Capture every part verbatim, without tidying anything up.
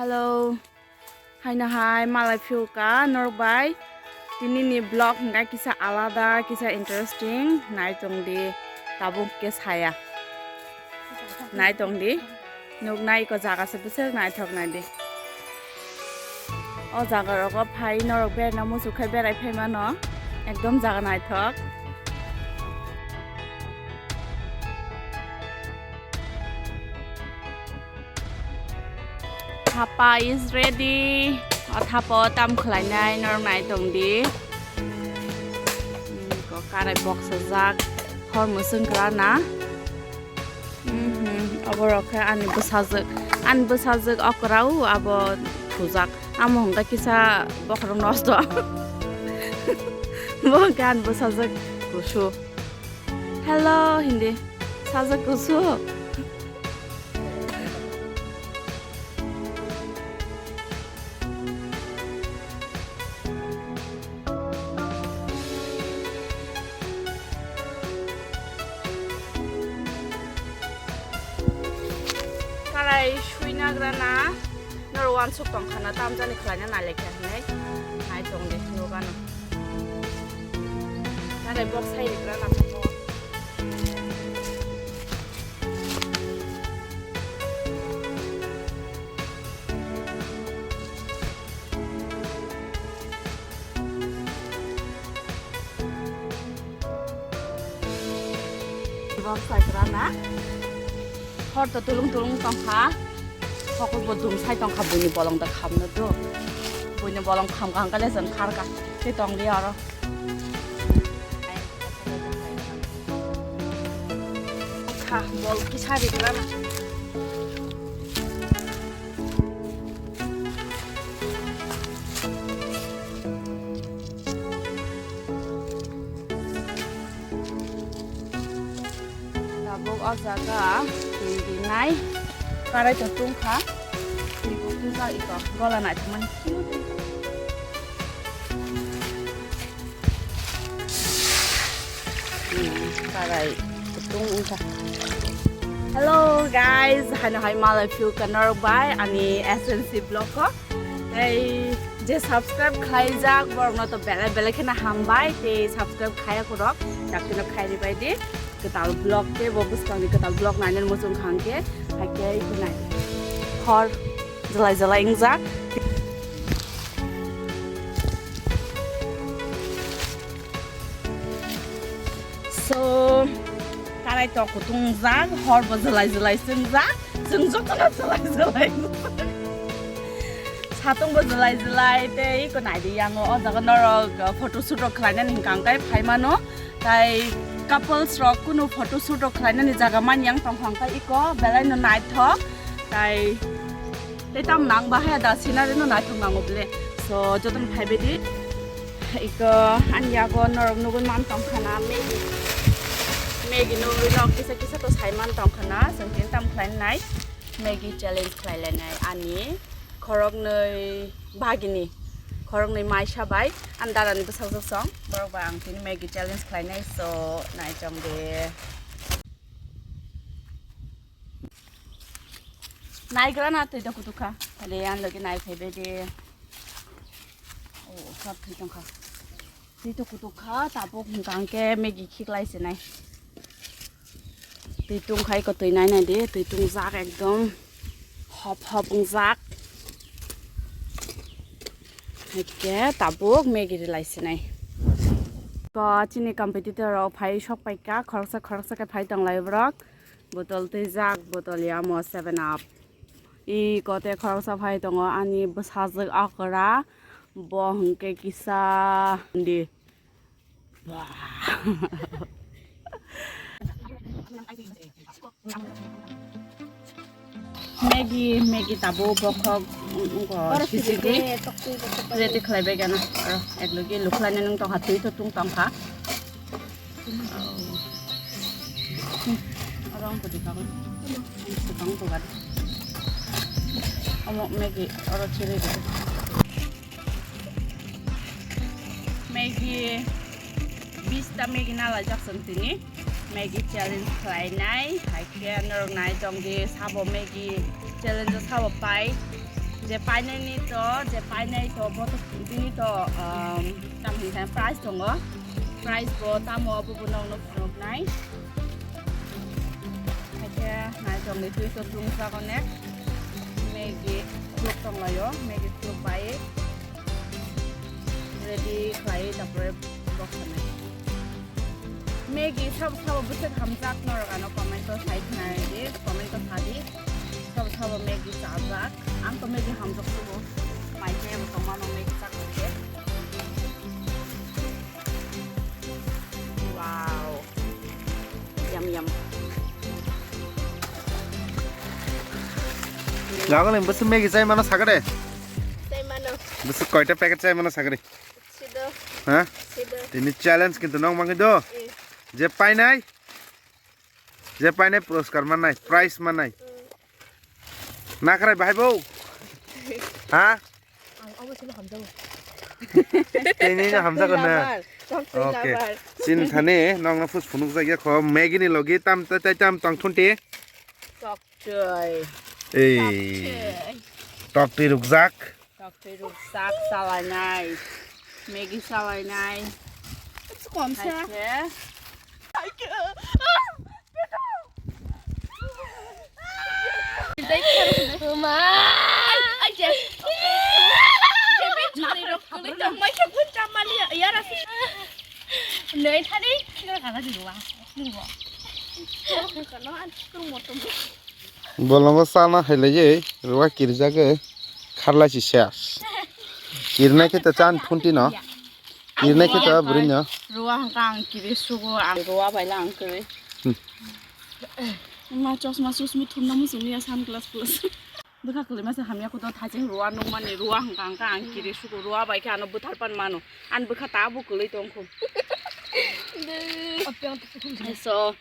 Hello. Haino hai malai phiuka norok bai. Tini ni vlog hingka kisa alada, kisa interesting. Nai tong di. Tabuk ke saya. Nai tong di. Nuk nai ko jaga se bwswk naithok nai di. O jaga rogo phai norok berna muchuk khai berai phai mano. Ekdom jaga naithok. Thapa is ready. O thapa o tam khlainai norok nai tong di. Hmm, ko karai boksajak. Hor mwswng kwlana. Mhm, abo rok khe ani bwsajwk. Ani bwsajwk okra o abo thujak. Amo hwnkha kisa bokhorok nosto. Bo hwnkha ani bwsajwk kusu. Hello, hindi. Sajwk kusu. Karai suina grana, noro wansuk tongkhana, tamjani khlaina nailekha hinwi. Hai tong de, nogano. Karai bok sai rigrana tamo. Bok sai kwrana. Hor to tulung tulung tongkha. Hokol bo dum sai tongkha buini bolong da khamno do. Buini bolong khamkha hwnkhe le chwng kharkha. Tei tongdi oro. Kha bol kisa ri kwrana. Tabuk o jaga twi rinai karai to tungkha. Twi bo tungkha iko gola naithokmani. Hmm, karai kutung wngkha. Hello guys, haino hai malai phiuka norok bai ani S N C vlog o. Tei je subscribe khlaijak borokno to belai belai kheno hambai, tei subscribe khaiya khorok daktino khairi bai di. Kwtal vlog tei bo bwskangni kwtal vlog nainani muchung kha hwnkhe, hakhe nai hor jwlai jwlai wngjak. So, karai tok kutung jak, hor bo jwlai jwlai swngjak, chwng jotono jwlai jwlai. Satung bo jwlai jwlai, tei iko naidi yango, o jaga norok, uh, photo shoot rok khlainani hwnkha hwnkhe phai mano, tai couples rok kunu photo shoot rok khlainani jaga mani yang tongkha hwnkhe iko belai no naithok, tai, tei tam nang bahai da scenery no naithok nango bile, so jotono phaibai di. Iko ani yago norok nugwi man tongkha na Maggi. Maggi nugwi nok kisa kisa to sai man tongkha na, chwng tini tam khlai nai Maggi challenge khlai lai nai ani khoroknwi bagini, khoroknwi maisa bai ani dada ni bwsajwk song borok bai ang tini Maggi challenge khlai nai, so nai chong de. Naigra na twi da kutuk kha. Hale yan logi nai phai bai de. O, sab thwi tong kha. Twi to kutuk kha, tabuk hwnkha hwnkhe Maggi khiklai se nai. Twi tung khai ko twi nai nai de, twi tung jak ekdom hop hop wng jak. Hake tabuk Maggi rilai se nai. Ko chini competitor rok phai sok pai kha, khoroksa khoroksa khe phai tong lai borok. Botol twijak, botol yamo seven up. I kote khoroksa phai tongo ani bwsajwk okra, bo hwnkhe kisa hindi. Bah. Maggi, Maggi tabuk bokhok, mm, mm, ko sisi di. Ready khlai bai gana. Oro, ek logi lukhlai nang tongkha, twi to tung tongkha. Oro ang pwdwi kagwi. Ang swkang bugar. Omo Maggi oro chiri di. Maggi, bista Maggi nalaijak chwng tini. Maggi challenge khlainai. Hai khe norok nai tong di, sabo Maggi challenge o sabo pai. Je painai ni to, je painai to, bo to bini to, um, tam hwn khe price tongo. Price bo tamo bo bo nong nok nok nai. Haikhe nai tong ni twi to tung sa konek. Maggie kluk tong layo, Maggie kluk bai. Ready khlai tapore box nai. Maggie sabo sabo bwswk hamjak norok ano comment o sai khna di, comment o sa di. Sabo sabo Maggie chajak. Ang to Maggie hamjak sugo. Mai khe bo tongmano Maggie chak khe. Wow. Yum yum. Jago le bwswk Maggie chai mano sakade. Chai mano. Bwswk koita packet chai mano sakade. Sido. Ha? Sido. Tini challenge kintu nong mangi do. Eh. Je painai. Je painai puroskar manai, prize manai. Mm. Nakrai bahai bo. Ha? Ang obo sino hamjago. Tini no hamjago na. Lover. Tong twi okay. Lover. Sin thani nong na fus phunuk jagya kho Maggie ni logi tam tai tai tam tong thunti. Tok twi. Ei. Tok twi. Tok twi rukjak. Tok twi rukjak salainai, Maggie salainai. It's komsa. Hai khe. Nei thani. Bolongo chana hai laiye, ruwa kirjagwi kharlai si ses. Kirnai khe to chan phunti no. Kirnai khe to bwrwi no. Ruwa hwnkha ang kiri sugo, ang ruwa bai le ang kwrwi. Hmm. Ma chosma chosma thumna muchungya sungya sunglass plus. Bwkha kwlwi masa hamya kuto thaising ruwa nukmani ruwa hwnkha hwnkha ang kiri sugo ruwa bai khe ano bwthar pan mano. Ani bwkha tabuk kwlwi tongkhu. So,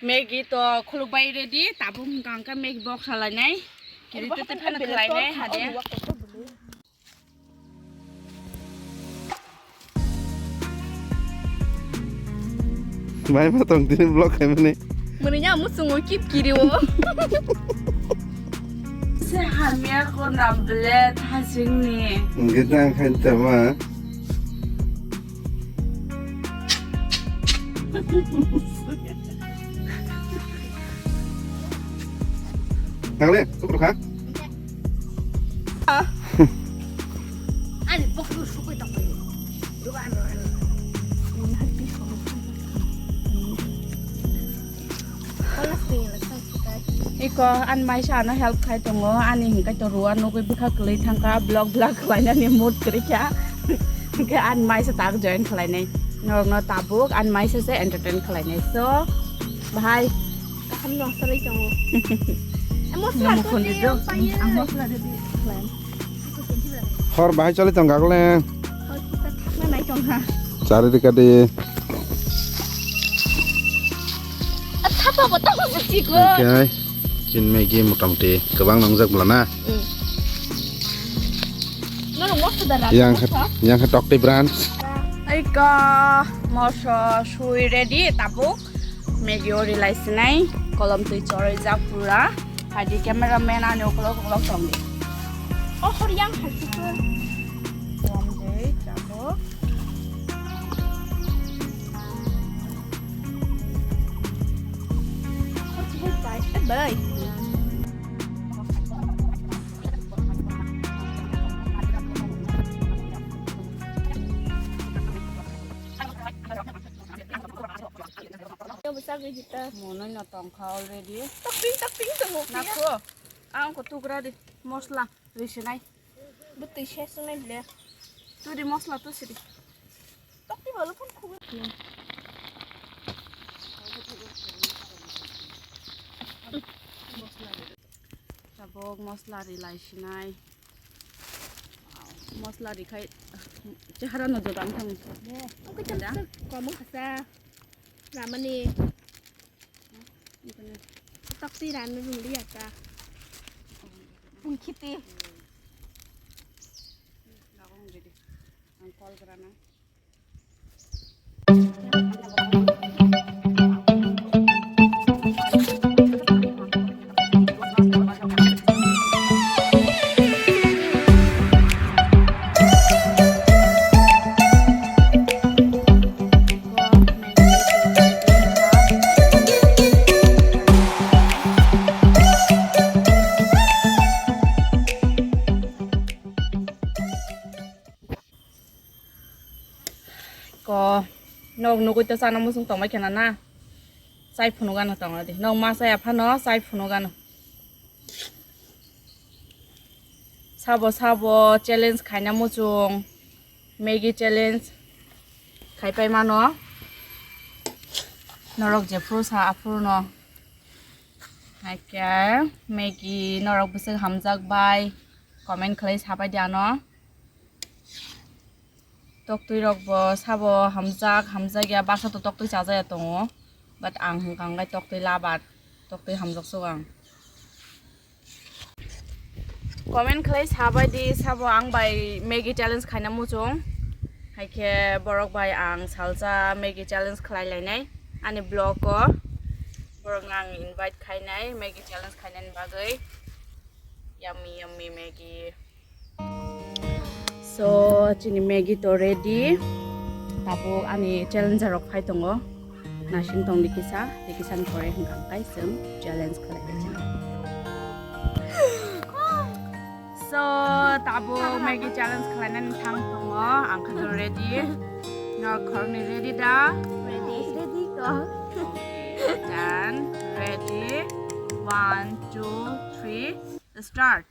Maggie to khuluk bai ready, tabuk hwnkha hwnkha Maggie bok salainai. Kiri tete phano khwlainai hade. Mai ma tong tini vlog khaimani. Mani ya muchungo kip kiri o. Se hamya ko na ble thasing ni. Ngi tang khan tama. Tangle, tukur kha. Ani bokru sukoi tong pai. Duga ano ano. Iko an maisa ano help khai tongo, ani hinkai to ruwa nugui bwkha kwlwi thangkha, vlog vlog khlainani mood kwrwi kha. Hingke an maisa tak join khlainai. Norokno tabuk an maisa se entertain khlainai. So, bhai. Kaham no salai tongo. Mosla no mukhun di do. Ang mosla di di. Hor bahai choli tong gagle. Hor kita thakna nai tong ha. Chari di kadi. Thapa bo tong si ko. Okay. Chin Maggie motamoti kwbang nongjak bwla na. Yang khe, yang khe tokti branch. Aika moso sui ready tabuk. Maggie o rilai sinai kolom twi choroi jak pura. Hadi camera man ani ukolok ukolok tong di. Oh hor yang hadi ko. Tong di tabuk. Hor hor bai. Eh bai. Yo bwsagwi hita. Mono no tongkha already. Tokping tokping tongo. Nakho. Ang ko tugra di mosla risinai. Bwtwi se sunai ble. Tu di mosla tu sidi. Tokti balu pun khubui. Tabuk mosla rilai sinai. Mosla rikhai chehara no jodang thang. Oke, da? Kamu kasa. Ramani. Tokti rani rung liya ta. Pun khiti. Ang call grana. O, nok nugui to chana muchung tongbai khana na. Chai phunugano tongo di. Nok ma chaya phano chai phunugano. Sabo sabo challenge khaina muchung. Maggie challenge khaipai mano. Norok jephru sa aphruno. Haikhe Maggie norok bwswk hamjak bai comment khlai sabai di ano. Toktwi rok bo sabo hamjak, hamjak ya, baksa to toktwi chajak ya tongo, but ang hwnkha hwnkhe toktwi labat, toktwi hamjak sugo ang. Comment khlai sabai di sabo ang bai Maggie challenge khaina muchung, haikhe borok bai ang salsa Maggie challenge khlai lainai ani vlog o, borok no ang invite khainai Maggie challenge khainani bagwi. Yummy, yummy Maggie. So, chini Maggie to ready. Tabuk ani challenger rok phai tongo. Nasing tong di kisa, di kisa ni pore hwnkha hwnkhe chwng challenge khlai di chwng. So, tabuk Maggie challenge khlai nani thang tongo. Ang khe to ready. No khoroknwi ready da? Ready. Ready ko. Okay, done. Ready. One, two, three. Start.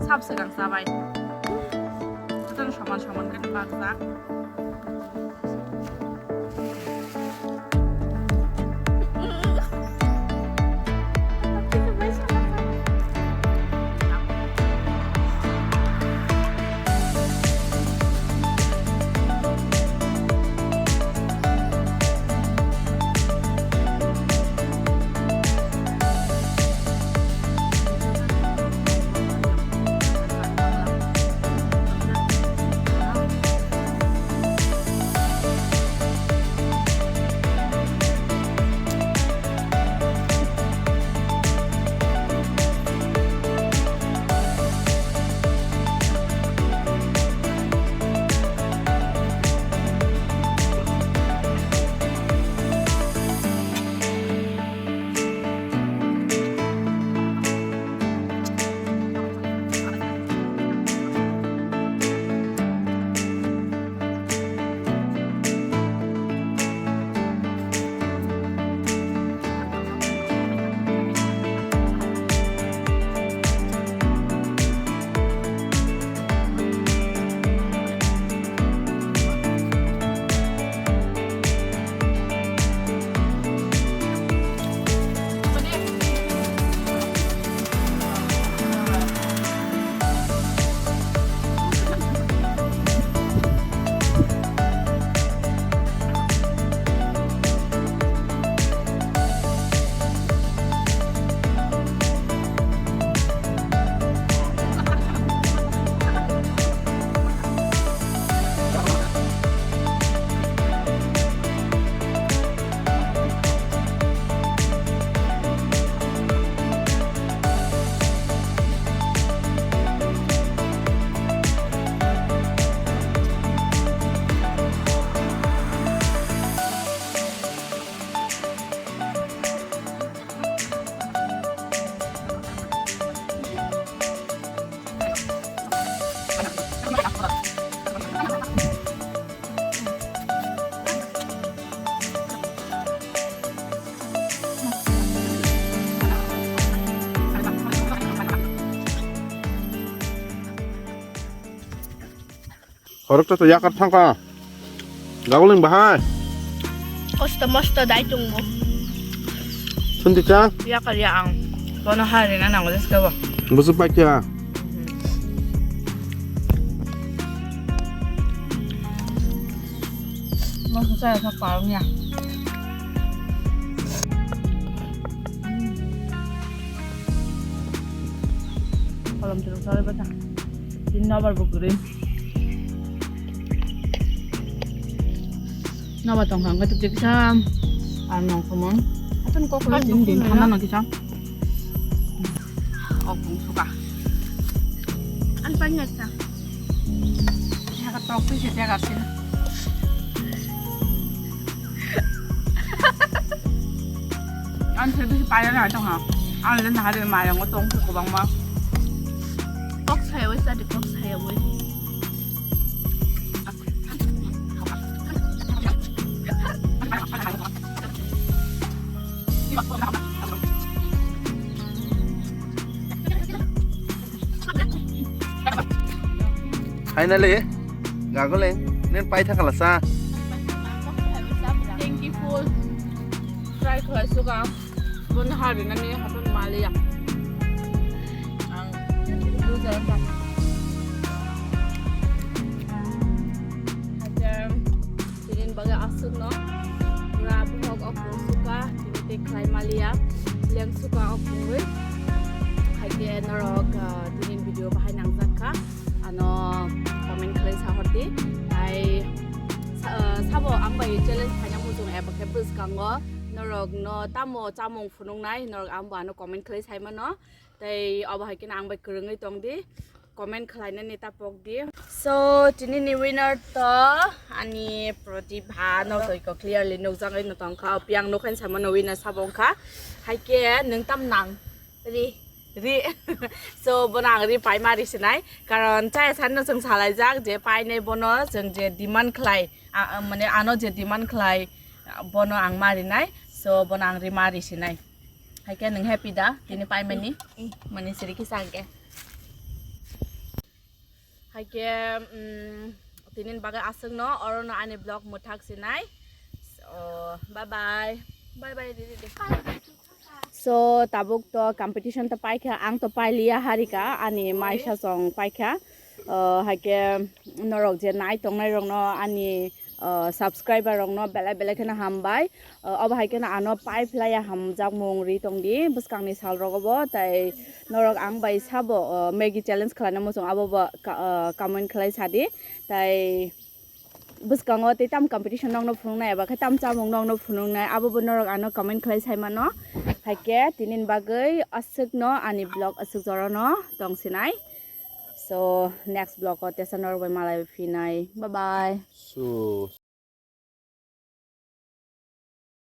Sab segang sabai. Jotono soman soman khe bakjak. Khoroksa to yakar thangkha. Gaguling bahai. Kosto mosto dai tongmo. Sundi cha? Yakar ya ang. Bono hari na nango jeske bo. Busu paikya. Mosto saya sa parong ya. Kolom terus sore bata. Tin nabar bukuri. Noba tong kha, wngkha tei kisa, ah, nongkhormon. Apan kok Ah, din din, nongkhormon thanda ya. Nang kisa. Ok, bung suka. An pan ya sa. Ya ka tok tu je ya ka sin. An se bisi paya na tong ha. An le na ha de ma yang tong ko bang ma. Kok saya wei sa de kok saya wei. Finally, gagole, nen pai thang kala sa. Thank you full. Try khlai suka. Bon hari nani hapan mali ya. Ang loser ka. Hatem tinin baga asuk no. Pura buhok ok suka. Tini te khlai mali ya. Leng suka ok bungwi. Haike norok, ah, tinin video bahai nangjak kha. Ano comment khlai sahordi. Tai sa-, ah, sabo ang bai challenge khaina muchung eba khe bwskango norok no tamo chamung phunuknai norok ang bo ano comment khlai sai mano. Tai obo hai khe ang bai kwrwngwi tongdi. Comment khlainani ta pokdi. So, tini ni winner to ani Pratibha no twi ko clearly nukjagwi no tongkha. Opi ang nukhan samano winner sabo wngkha. Haike nwng tam nang? Ri. Ri. So, bono ang ri paima ri sinai. Karon chaya sanno chwng salaijak je painai bono chwng je demand khlai, a, a, mane ano je demand khlai, bono ang ma rinai. So, bono ang ri ma ri sinai. Haike nwng happy da? Tini paimani? Mani siri kisa hake. Haike, mm, tinin bagwi aswkno, orono ani vlog mwthak sinai. So, bye bye. Bye bye, didi, didi. So, tabuk to competition to paikha, ang to pailiya harika, ani maisa song paikha. Uh, haike norok je nai tongnai rokno ani, uh, subscriber rokno belai belai kheno hambai. Uh, obo hai kheno ano pai phlaiya hamjakmung ri tongdi bwskangni sal rogo bo, tai norok ang bai sabo, uh, Maggie challenge khlaina muchung abo bo ka-, uh, comment khlai sadi. Tai bwskango tei tam competition nokno phunuknai eba khe tam chamung nokno phunuknai abo bo norok ano comment khlai sai mano. Haike tinin bagwi aswkno ani vlog aswk jorano tong sinai. So next vlog o tesa norok bai malai phinai. Bye bye. So,